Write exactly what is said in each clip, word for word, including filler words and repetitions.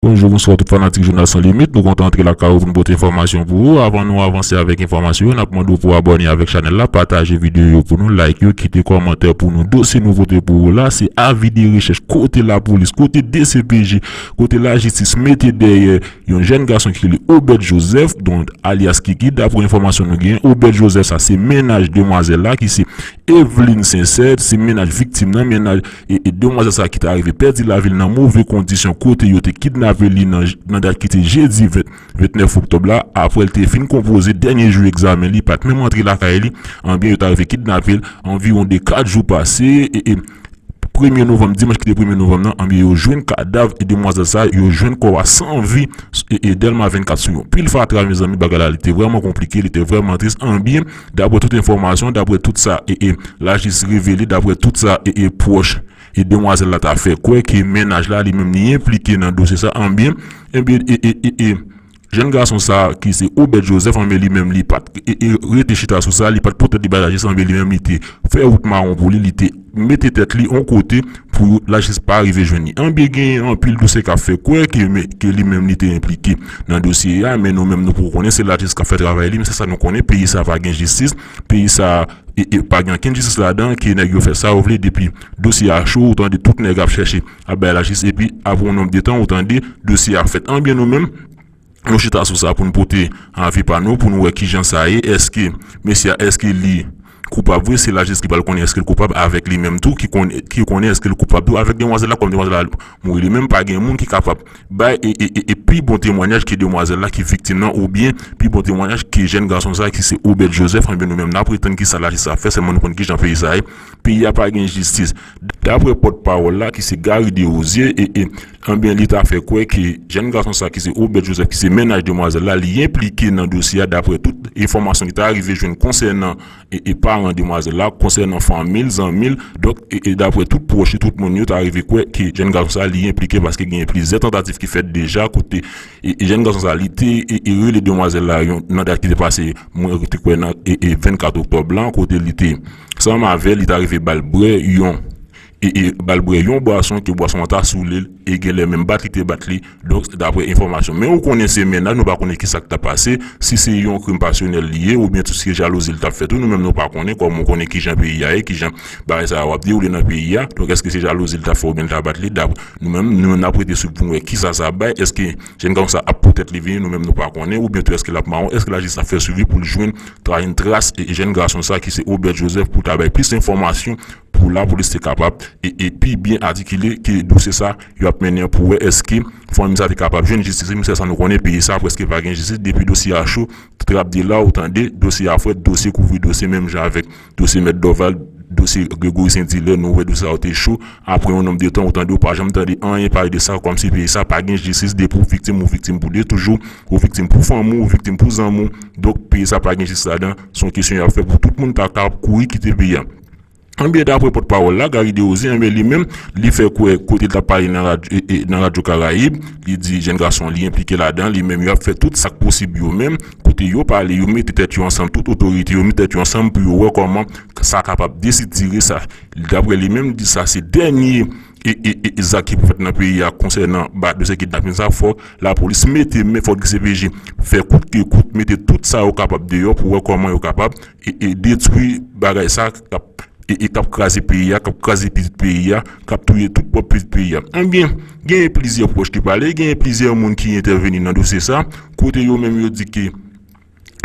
Bonjou, bonswa tout fanatik Jounal San Limit. Nou kontan antre lakay ou pou nou pote enfòmasyon pou ou. Avan nou avanse avèk enfòmasyon yo, n ap mande w pou w abòne avèk chanèl la, pataje videyo yo pou nou, like yo, kite kòmantè pou nou. Dosye nou pote pou ou la, se avi de rechèch kote lapolis, kote D C P J, kote lajistis mete dèyè yon jèn gason ki rele Obed Joseph, donk alyas Kiki. Dapre enfòmasyon nou genyen, Obed Joseph sa se mennaj demwazèl la ki se Eveline Sincère, se mennaj viktim nan, mennaj e, e demwazèl sa ki ta rive pèdi lavi l nan move kondisyon kote yo te kidnape li nan, nan dat ki te jedi ven, vennèf oktòb la, apre l te fin konpoze dènye jou egzamen li, pa t menm antre lakay li, anbyen yo ta rive kidnape l anviwon de kat jou pase, e, e premye novanm, dimanch ki te premye novanm nan, anbyen yo jwenn kadav e demwazèl sa, yo jwenn kò a san vi, e, e Dèlma vennkat sou yon pil fatra, mezanmi, bagay la li te vrèman konplike, li te vrèman tris, anbyen, dapre tout enfòmasyon, dapre tout sa, e, e lajistis revele, dapre tout sa, e, e pwòch e demwazèl la ta fè kwè ke mennaj la li menm li enplike nan dosye sa, anbyen, enbyen, e, e, e, e, jèn gason sa ki se Obed Joseph, anbyen, li menm li pa t, e, e, rete chita sou sa, li pa t pote li bay lajistis, anbyen, li menm li te fè wout mawon pou li, li te mete tèt li yon kote pou lajistis pa rive jwenn li. Anbyen, gen anpil dosye k ap fè kwè ke, men, ke li menm li te enplike nan dosye a, men nou menm nou poko konnen, se lajistis k ap fè travay li, men se sa nou konnen, peyi sa pa gen jistis, peyi sa e, e pa gen ankenn jistis ladan, ke nèg yo fè sa yo vle, depi dosye a cho, ou tande tout nèg ap chèche ap bay lajistis, epi apre yon nonb de tan, ou tande dosye a fèt. Anbyen, nou menm, nou chita sou sa pou n pote avi pa nou, pou n wè kijan sa ye, èske mesye a, èske li koupab vre, se lajistis ki pral konnen èske l koupab avèk li menm tou, ki konnen, ki konnen èske l koupab tou avèk demwazèl la, kòm demwazèl la mouri li menm, pa gen moun ki kapab bay e, e, e, e pi bon temwayaj ke demwazèl la ki viktim nan, oubyen pi bon temwayaj ke jèn gason sa ki se Obed Joseph, anbyen nou menm n ap ret tann kisa lajistis ap fè, sèlman nou konn kijan peyi sa ye. Peyi a pa gen jistis. Dapre pòtpawòl la ki se Garry Desrosiers, e, e, anbyen li ta fè kwè ke jèn gason sa ki se Obed Joseph ki se mennaj demwazèl la, li enplike nan dosye a dapre tout enfòmasyon li ta rive jwenn konsènan e, e paran demwazèl la, konsènan fanmi l, zanmi l, donk, e, e dapre tout pwòch li, tout moun yo ta rive kwè ke jèn gason sa li enplike paske gen plizyè tantativ ki fèt deja kote e, e jèn gason sa li te e, e rele demwazèl la yon, nan dat ki te pase, mwen te kwè nan e, e vennkat oktòb la, kote li te sanm avè l, li ta rive ba l bwè yon e, e ba l bwè yon bwason, ke bwason an ta soule l, e genlè menm bat li te bat li, donk, dapre enfòmasyon. Men ou konnen se mennaj, nou pa konnen kisa k t ap pase, si se yon krim pasyonèl li ye, oubyen tou se jalouzi l t ap fè tou, nou menm nou pa konnen, kòm ou konnen kijan peyi a ye, kijan bagay sa yo ap dewoule nan peyi a, donk èske se jalouzi l t ap fè oubyen l ta bat li, dap-, nou menm, nou menm n ap rete swiv pou n wè kisa sa ap bay, èske jèn gason sa ap pote tèt li vini, nou menm nou pa konnen, oubyen tou èske l ap mawon, èske lajistis ap fè swivi pou l jwenn, trase yon tras, e jèn gason sa ki se Obed Joseph pou l ta bay plis enfòmasyon, pou lapolis te kapab e, e pi byen atikile ke dosye sa yo ap mennen an pou wè èske fanmi sa te kapab jwenn jistis. Misye sa nou konnen peyi sa prèske pa gen jistis depi dosye a cho, trap de la ou tande dosye a frèt, dosye kouvri dosye menm jan avèk dosye Mèt Dorval, dosye Gregory Saint-Hilaire, nou wè dosye sa yo te cho. Apre yon nonb de tan ou tande ou pa janm tande anyen pale de sa, kòmsi peyi sa pa gen jistis, depi ou viktim ou viktim pou de toujou, ou viktim pou fanmi w, ou viktim pou zanmi w. Donk peyi sa pa gen jistis ladan, se yon kesyon y ap fè pou tout moun ta ka kouri kite peyi a. Anbyen, dapre pòtpawòl la, Garry Desrosiers, anbyen, li menm, li fè kwè kote l t ap pale nan radyo, e, e, nan Radyo Karayib, li di jèn gason li enplike ladan, li menm, y ap fè tout sa k posib yo menm, kote yo pale, yo mete tèt yo ansanm, tout otorite yo mete tèt yo ansanm pou yo wè kòman sa kapab desitire sa. Dapre li menm, li di sa se dènye e, e, e, zak ki pou fèt nan peyi a konsènan ba dosye kidnapin sa, fòk lapolis mete men, fòk D C P J fè kout ke kout, mete tout sa yo kapab deyò pou wè kòman yo kapab e, e detwi bagay sa k ap e, e k ap kraze peyi a, k ap kraze pitit peyi a, k ap touye tout pwòp pitit peyi a. Anbyen, genyen plizyè pwòch ki pale, genyen plizyè moun ki entèveni nan dosye sa, kote yo menm yo di ke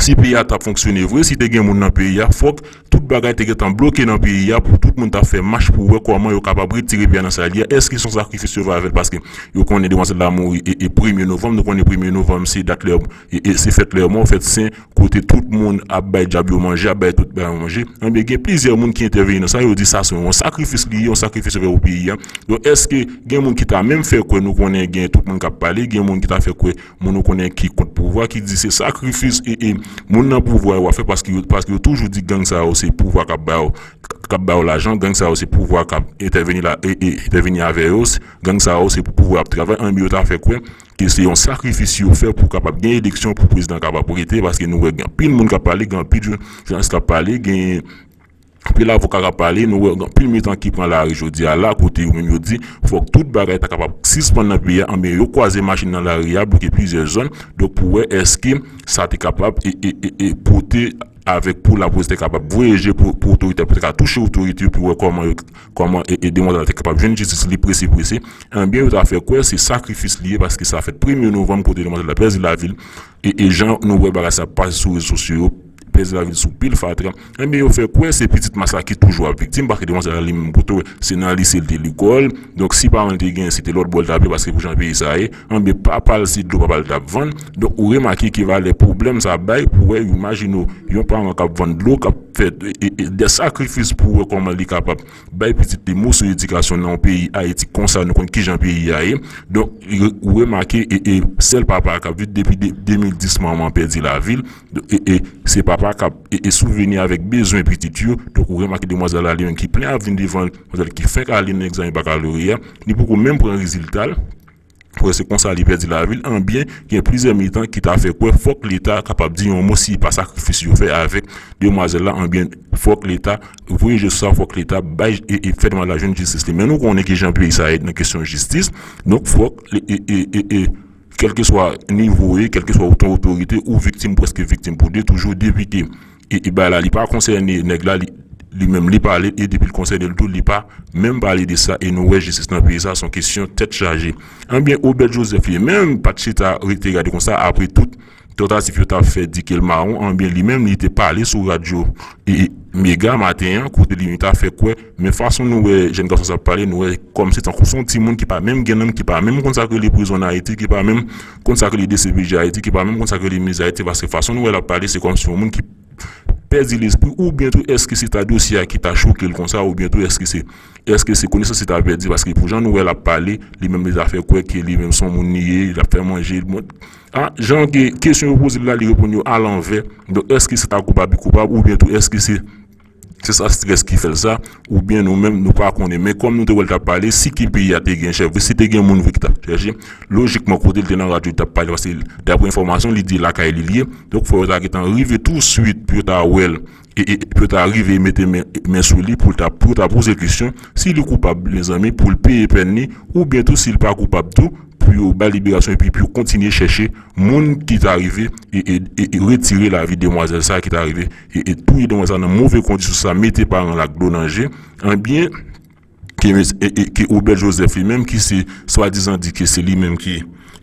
si peyi a t ap fonksyone vre, si te gen moun nan peyi a, fòk tout bagay te gentan bloke nan peyi a pou tout moun ta fè mach pou wè kòman yo kapab retire peyi a nan sa l ye a. Èske se yon sakrifis yo va fè l? Paske yo konnen demwazèl la mouri e, e premye novanm, nou konnen premye novanm se dat lè e, e se fèt lèmò, fèt sen, kote tout moun ap bay dyab yo manje, ap bay tout bagay yo manje. Anbyen, gen plizyè moun ki entèveni nan sa, yo di sa se yon sakrifis li ye, yon sakrifis yo fè pou peyi a. Donk, èske gen moun ki ta menm fè kwè, nou konnen gen tout moun k ap pale, gen moun ki ta fè kwè, moun nou konnen ki kont pouvwa, ki di se sakrifis e, e moun nan pouvwa yo ap fè paske yo, paske yo toujou di gang sa yo se pouvwa k ap ba yo, k ap ba yo lajan, gang sa yo se pouvwa k ap entèveni la, e, e entèveni avè yo, gang sa yo se pou pouvwa ap travay, anbyen yo ta fè kwè ke se yon sakrifis yo fè pou kapab gen eleksyon, pou prezidan kapab rete, paske nou wè gen anpil moun k ap pale, gen anpil jounalis k ap pale, gen Anpil avoka k ap pale, nou wè gen anpil militan ki pran lari jodi a la, kote yo menm yo di fòk tout bagay ta kapab sispann nan peyi a, anben yo kwaze machin nan lari a, bloke plizyè zòn, donk pou wè èske sa te kapab e, e, e, e pote avèk pou lapolis te kapab voye je pou, pou otorite, pou te ka touche otorite yo, pou wè kòman yo, kòman e, e demwazèl la te kapab jwenn jistis li prese, prese. Anben yo ta fè kwè se sakrifis li ye, paske sa fèt premye novanm kote demwazèl la pèdi lavi l, e, e jan nou wè bagay sa pase sou rezo sosyo yo, pèdi lavi l sou pil fatra. Anben yo fè kwè se pitit mas la ki toujou ap viktim, paske demwazèl la li menm kote w se nan lise l te lekòl. Donk si paran l te genyen, se te lòt bò l t ap ye, paske pou jan peyi sa ye, anben papa l se dlo papa l t ap vann. Donk ou remake ki valè pwoblèm sa bay pou wè, imajine w, yon paran k ap vann dlo, k ap fè e, e, e, de sakrifis pou wè kòman li kapab bay pitit li moso edikasyon nan yon peyi Ayiti konsa, nou konn kijan peyi a ye. Donk ou remake e, e sèl papa a k ap viv depi de, de mil dis manman pèdi lavi l. E, e se papa k ap e, e souvni avèk bezwen pitit yo. Donk ou remake demwazèl la li menm ki plen ap vin devan l, demwazèl ki fenk ale nan egzamen bakaloreya, li poko menm pran rezilta l. Pou wè se konsa li pèdi lavi l, anben gen plizyè militan ki ta fè kwè fòk Leta kapab di yon mo si pa sakrifis yo fè avèk demwazèl la, anben fòk Leta voye je sou sa, fòk Leta bay e, e fè demwazèl la jwenn jistis li. Men nou konnen kijan peyi sa ye nan kesyon jistis, donk fòk e, e, e, e, e kèlkeswa nivo e, kèlkeswa otan otorite ou viktim, prèske viktim pou de, toujou depite e, e bagay la, li pa konsène nèg la, li, li menm li pale, e depi l konsène l tou, li pa menm pale de sa, e nou wè jistis nan peyi sa, se yon kesyon tèt chaje. Anben, Obed Joseph li menm pa t chita rete gade konsa, apre tout tantativ yo t ap fè di ke l mawon, anben li menm li te pale sou radyo e, e, Mega maten an, kote li menm ta fè kwè, men fason nou wè jèn gason sa ap pale, nou wè kòmsi tankou se yon timoun ki pa menm gen nanm, ki pa menm konn sa k rele prizon an Ayiti, ki pa menm konn sa k rele D C P J Ayiti, ki pa menm konn sa k rele miz Ayiti, paske fason nou wè l ap pale, se kòmsi yon moun ki pèdi lespri, oubyen tou èske se ta dosye a ki ta choke l konsa, oubyen tou èske se, èske se konesans li ta pèdi, paske pou jan nou wè l ap pale, li menm li ta fè kwè ke li menm se yon moun li ye, l ap fè manje, bon, a, jan ke kesyon yo poze l la, li reponn yo alanvè. Donk èske se ta koupab li koupab, oubyen tou èske se se sa strès ki fè l sa, oubyen nou menm nou pa konnen. Men kòm nou te wè l t ap pale, si ke peyi a te gen chèf vre, si te gen moun vre ki t ap chèche, lojikman kote l te nan radyo li t ap pale, paske daprè enfòmasyon li di lakay li l ye, donk fò yo ta gentan rive touswit pou yo ta wè l, e, e pou yo ta rive mete men, men sou li pou l ta, pou yo ta poze kesyon, si li koupab mezanmi, pou l peye pèn li, oubyen tou si l pa koupab tou, pou yo bay liberasyon epi pou yo kontinye chèche moun ki ta rive e, e, e, e retire lavi demwazèl sa ki ta rive e, e touye demwazèl sa nan move kondisyon sa, mete paran l ak dlo nan je, anbyen ke, e, e, ke Obed Joseph li menm ki se swadizan di ke se li menm ki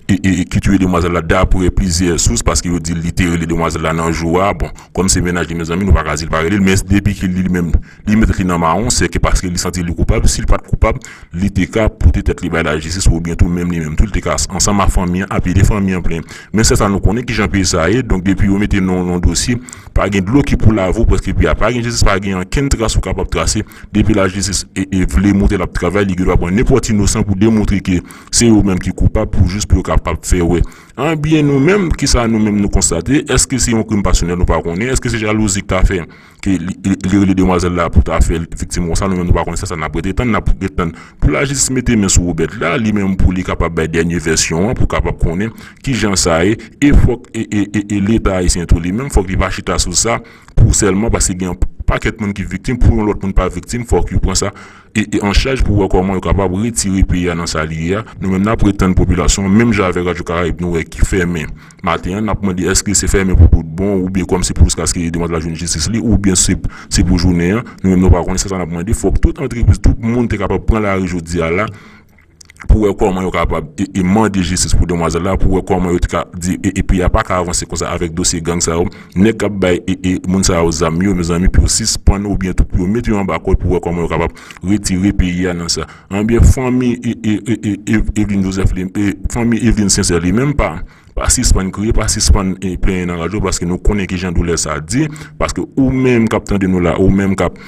e, e, ki touye demwazèl la daprè plizyè sous, paske yo di li te rele demwazèl la nan jou a, bon, kòm se mennaj li mezanmi nou pa ka di l pa rele l, men depi ke li menm li met li nan mawon, se ke paske li santi li koupab, si l pa t koupab, li te ka pote tèt li bay lajistis, oubyen tou menm li menm tou, li te ka ansanm ak fanmi an, ap ede fanmi an plenyen. Men sèl sa nou konnen kijan peyi sa a ye, donk depi yo mete non nan yon dosye, pa gen dlo ki pou lave w, prèske peyi a pa gen jistis, pa gen ankenn tras ou kapab trase, depi lajistis e, e vle montre l ap travay, li gen dwa pran nenpòt inosan pou demontre ke se yo menm ki koupab, pou jis pou yo kapab fè wè. Anbyen nou menm, kisa nou menm nou konstate? Èske se yon krim pasyonèl nou pa konnen? Èske se jalouzi ki ta fè ke li, li, li rele demwazèl la pou ta fè l viktim konsa? Nou menm nou pa konnen sa, sa n ap rete tann, n ap rete tann pou lajistis mete men sou Obed la, li menm pou li kapab bay dènye vèsyon an, pou kapab konnen kijan sa ye, e fòk e, e, e, e Leta ayisyen tou li menm, fòk li pa chita sou sa pou sèlman paske gen yon pakèt moun ki viktim, pou yon lòt moun pa viktim, fòk yo pran sa e, e an chaj pou wè kòman yo kapab retire peyi a nan sa li ye a. Nou menm n ap ret tann popilasyon an, menm jan avèk Radyo Karayib nou wè ki fèmen maten an, n ap mande èske se fèmen pou tout bon, oubyen kòmsi pou jiskaske demwazèl la jwenn jistis li, oubyen se, se pou jounen an, nou menm nou pa konnen, se sa n ap mande, fòk tout antrepriz, tout moun te kapab pran lari jodi a la, pou wè kòman yo kapab e, e mande jistis pou demwazèl la, pou wè kòman yo te ka di e, e peyi a pa ka avanse konsa avèk dosye gang sa yo, nèg k ap bay e, e moun sa yo zam yo, mezanmi, pou yo sispann oubyen tou pou yo mete yo anba kòd pou wè kòman yo kapab retire peyi a nan sa. Anbyen fanmi e, e, e, e, e, Eveline Joseph li, e, fanmi Eveline Sincère li menm pa, pa sispann kriye, pa sispann e, plenyen nan radyo, paske nou konnen kijan doulè sa di, paske ou menm k ap tande nou la, ou menm k ap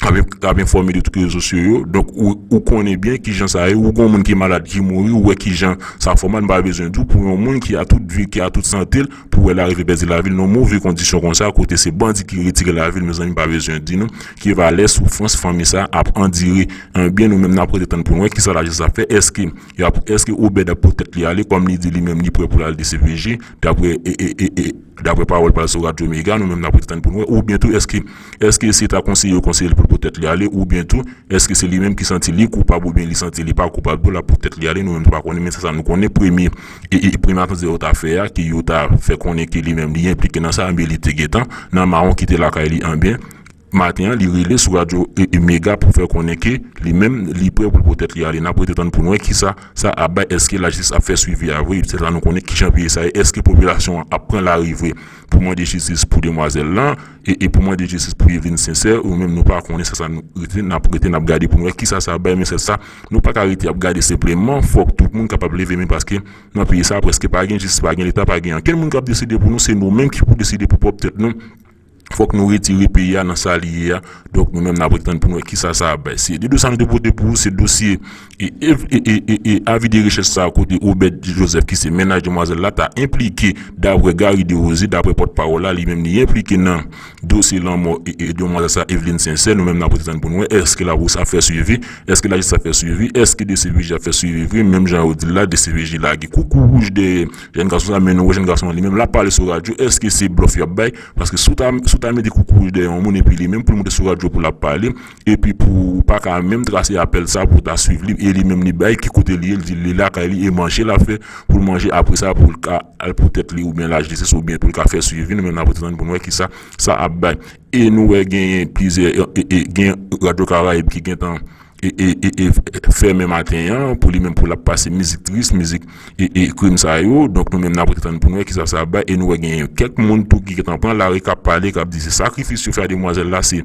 ap, ap enfòme de tout rezo sosyo yo. Donk, ou, ou konnen byen kijan sa ye. Ou gon moun ki malad, ki mouri, ou wè kijan sa fè w mal. M pa bezwen di w pou yon moun ki a tout vi, ki a tout sante l, pou wè l arive pèdi lavi l nan move kondisyon konsa, kote se bandi ki retire lavi l, mezanmi, m pa bezwen di nou ki valè soufrans fanmi sa ap andire. Anbyen, nou menm, n ap rete tann pou n wè kisa lajistis ap fè. Èske y ap, èske Obed ap pot tèt li ale, kòm li di li menm, li prè pou l al D C P J, daprè, e, e, e, e, Daprè pawòl pa l sou Radyo Mega, nou menm n ap rete tann pou n wè. Oubyen tou, èske, èske se ta konseye yo konseye l pou l pote tèt li ale, oubyen tou, èske se li menm ki santi li koupab, oubyen li santi li pa koupab, tou l ap pote tèt li ale, nou menm nou pa konnen, men se sa nou konnen, premye, e, e, premye atizè yo ta fè a, ke yo ta fè konnen ke li menm li enplike nan sa, enben li te gentan nan mawon ki te lakay li, enben, maten an, li rele sou Radyo, e, e, Mega pou fè konnen ke li menm, li prè pou l pote tèt li ale. N ap rete tann pou n wè kisa sa ap bay, èske lajistis ap fè swivi a vre, se la nou konnen kijan peyi sa ye, èske popilasyon an ap pran lari vre pou mande jistis pou demwazèl lan, e, e pou mande jistis pou Evelyne Sincère, ou menm nou pa konnen sa, sa nou rete, n ap rete, n ap gade pou n wè kisa sa ap bay, men sèl sa, nou pa ka rete ap gade senpleman, fòk tout moun kapab leve men paske nan peyi sa, prèske pa gen jistis, pa gen leta, pa gen ankenn moun k ap deside pou nou, se nou menm ki pou deside pou pwòp tèt nou. Fòk nou retire peyi a nan sa li ye a. Donk, nou menm n ap ret tann pou n wè kisa sa ap bay. Se de dosye sa nou te pote pou ou, se dosye e, e, e, e, e, e avi de rechèch sa a kote Obed Joseph, ki se mennaj demwazèl la, ta enplike, daprè Gary Desrosiers, daprè pòtpawòl la, li menm li enplike nan dosye lanmò e, e demwazèl sa, Evelyne Sincère. Nou menm n ap ret tann pou n wè èske lapolis ap fè swivi, èske lajistis ap fè swivi, èske D C P J ap fè swivi vre, menm jan yo di l la, D C P J lage koukouwouj dèyè jèn gason sa, men nou wè jèn gason an li menm l ap pale sou radyo, èske se blòf y ap bay? Paske si w ta, si w ta mete koukouwouj dèyè yon moun epi li menm pou l monte sou radyo pou l ap pale, epi pou w pa ka menm trase apèl sa pou w ta swiv li, e li menm li bay ki kote li ye, li di li lakay li e manje l ap fè pou l manje, apre sa pou l ka al pou tèt li oubyen lajistis oubyen pou l ka fè swivi, nou menm n ap ret tann pou n wè kisa sa ap bay. E nou wè genyen plizyè, e, e, e, gen Radyo Karayib ki gentan e, e, e, e, fèmen maten an, pou li menm pou l ap pase mizik tris, mizik e, e, krim sa yo. Donk nou menm n ap rete tann pou n wè kisa sa ap bay. E nou wè genyen kèk moun tou ki gentan pran lari, k ap pale, k ap di se sakrifis yo fè a demwazèl la, se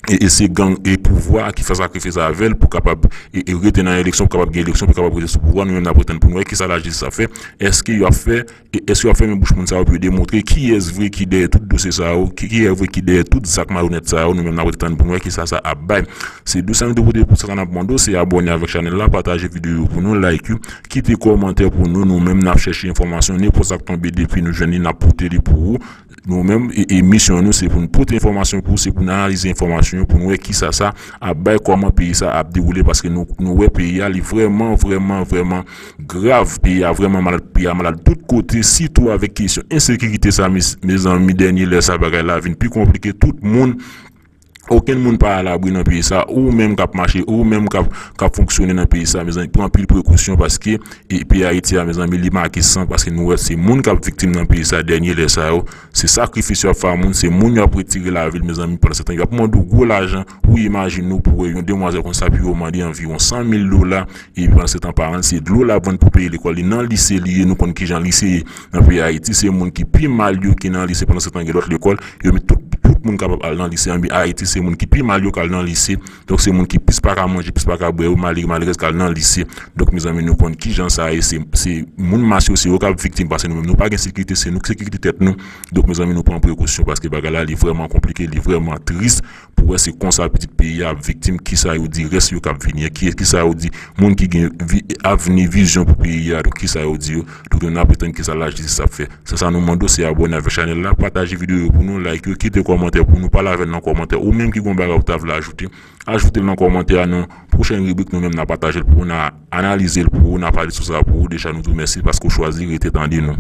e, e se gang e pouvwa ki fè sakrifis avè l pou kapab e, e rete nan eleksyon, pou kapab gen eleksyon, pou kapab rete sou pouvwa. Nou menm n ap rete tann pou n wè kisa lajistis ap fè. Èske yo ap fè E èske yo ap fèmen bouch moun sa yo pou yo demontre kiyès vre ki dèyè tout dosye sa yo, ki, kiyès vre ki dèyè tout zak malonèt sa yo, nou menm n ap rete tann pou n wè kisa sa ap bay. Se dosye sa nou te pote pou sa n ap mande w, se abòne avèk chanèl la, pataje videyo yo pou nou, like yo, kite kòmantè pou nou, nou menm n ap chèche enfòmasyon, nenpòt sa k tonbe depi nou jwenn li, n ap pote li pou ou. Nou menm, e, e misyon nou, se pou n pote enfòmasyon pou ou, se pou n analize enfòmasyon yo, pou n wè kisa sa ap bay, kòman peyi sa ap dewoule, paske nou, nou wè peyi a, li vrèman, vrèman, vrèman grav, peyi a vrèman malad, peyi a malad tout kote, sitou avèk kesyon ensekirite sa, mes-, mezanmi, dènye lè sa, bagay la vin pi konplike, tout moun, okenn moun pa alabri nan peyi sa, ou menm k ap mache, ou menm k ap, k ap fonksyone nan peyi sa, mezanmi, pran anpil prekosyon, paske, e, peyi Ayiti a, mezanmi, li make san, paske nou wè se moun k ap viktim nan peyi sa, dènye lè sa yo, se sakrifis y ap fè a moun, se moun y ap retire lavi l, mezanmi, pandan se tan, y ap mande w gwo lajan, ou imajine w pou wè yon demwazèl konsa, pou yo mande anviwon san mil dola, epi pandan se tan, paran l, se dlo l ap vann pou peye lekòl li. Nan lise li ye, nou konn kijan lise ye nan peyi Ayiti. Se moun ki pi mal yo ki nan lise. Pandan se tan, gen lòt lekòl, yo met tout, tout moun kapab al nan lise. Anben, Ayiti, se moun ki pi mal yo k al nan lise. Donk, se moun ki plis pa ka manje, plis pa ka bwè yo, malere, malerèz k al nan lise. Donk, mezanmi, nou konn kijan sa ye. Se, se moun mas yo, se yo k ap viktim, paske nou menm, nou pa gen sekirite, se nou ki sekirite tèt nou. Donk, mezanmi, nou pran prekosyon, paske bagay la, li vrèman konplike, li vrèman tris. Pou wè se konsa pitit peyi a ap viktim, kisa yo di rès yo k ap vini an, ki, kisa yo di moun ki gen vi-, avni, vizyon pou peyi a, donk kisa yo di yo, donk nou ap tann kisa lajistis ap fè. Se sa nou mande w, se abòne avèk chanèl la, pataje videyo yo pou nou, like yo, kite kòmantè pou nou, pale avè n nan kòmantè, ou menm ki gen yon bagay ou ta vle ajoute, ajoute l nan kòmantè a, nan pwochèn ribrik nou menm n a pataje l pou ou, n a analize l pou ou, n a pale sou sa pou ou, deja nou di w mèsi paske w chwazi rete tande nou.